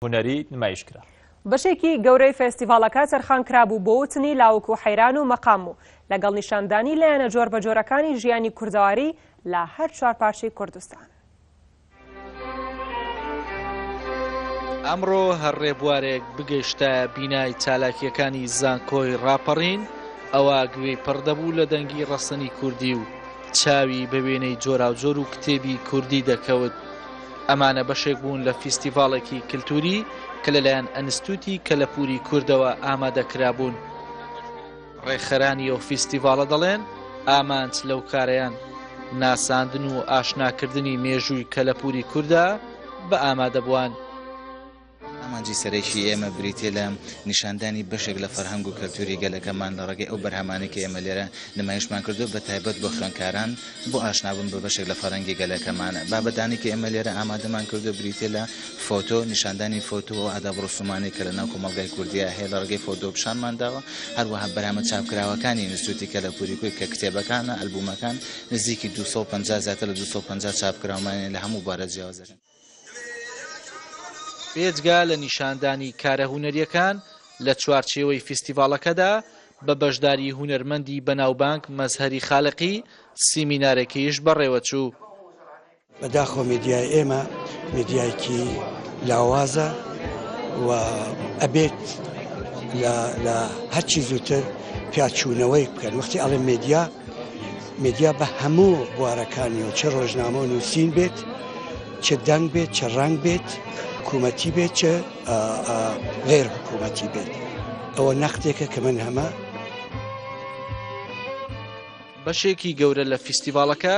هونەری نمایش کرا. بەشێکی گەورەی فێستیڤاڵەکە تەرخان کرابوو بۆ وتنی لاوک و حەیران و مەقام و لەگەڵ نیشاندانی لایەنە جۆربەجۆرەکانی ژیانی کوردەواری لە هەر چوارپارچەی کوردستان. ئەمڕۆ هەر ڕێبوارێک بگەیشتایە بینای چالاکییەکانی زانکۆی ڕاپەڕین، ئەوا گوێی پڕ دەبوو لە دەنگی ڕەسەنی کوردی و چاوی بە وێنەی جۆراوجۆر و کتێبی کوردی دەکەوت. ئەمانە بەشێک بوون لە فیستیڤاڵێکی کلتوری کە لەلایەن ئەنستوتی کەلەپوری کوردەوە ئامادەکرابوون. ڕێکخەرانی ئەو فیستیڤاڵە دەڵێن، ئامانج لەو کارەیان ناساندن و ئاشناکردنی مێژووی کەلەپوری کوردە بە ئامادەبووان. ئامانجی سەرەکی ئێمە بریتییە لە نیشاندانی بەشێک لە فەرهەنگ و کەلتوری گەلەکەمان لە ڕێگەی ئەو بەرهەمانەی کە ئێمە لێرە نمایشمان کردووە بە تایبەت بۆ خوێندکاران بۆ ئاشنابوون بە بەشێک لە فەرهەنگی گەلەکەمان. بابەتانەی کە ئێمە لێرە ئامادەمان کردووە بریتییە لە فۆتۆ، نیشاندانی فۆتۆ و ئەو ئاداب و ڕسومانەی کە لە ناو کۆمەڵگای کوردییا هەیە لە ڕێگەی فۆتۆ پیشانمان داوە، هەروەها بەرهەمە چاپکراوەکانی ئینستتیوتی کەلەپوری کورد کە کتێبەکانە، ئەلبومەکان، نزیکی 250 زیاتر لە 250 چاپکراومان هەیە لە هەموو بوارە جیاوازەکان. بێجگە لە نیشاندانی کارە هونەرییەکان لە چوارچێوەی فیستیڤاڵەکەدا، بە بەشداری هونەرمەندی بەناوبانگ مەزهەری خالقی، سیمینارێکیش بەڕێوەچوو. بەداخەوە میدیای ئێمە میدیایەکی لاوازە و ئەبێت لە هەرچی زووتر پیاچوونەوەی بکەن وەختی ئەڵێ میدیا میدیا بە هەموو بوارەکانیەوە چ ڕۆژنامە و نووسین بێت چ دەنگ بێت چ ڕەنگ بێت حکوومەتی بێت چ غێر حکوومەتی بێت ئەوە نەختێکە کە من هەمە. بەشێکی گەورە لە فیستیڤاڵەکە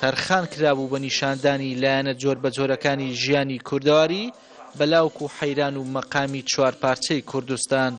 تەرخان کرابوو بە نیشاندانی لایەنە جۆربەجۆرەکانی ژیانی کوردەواری بە لاوک و حەیران و مەقامی چوارپارچەی کوردستان.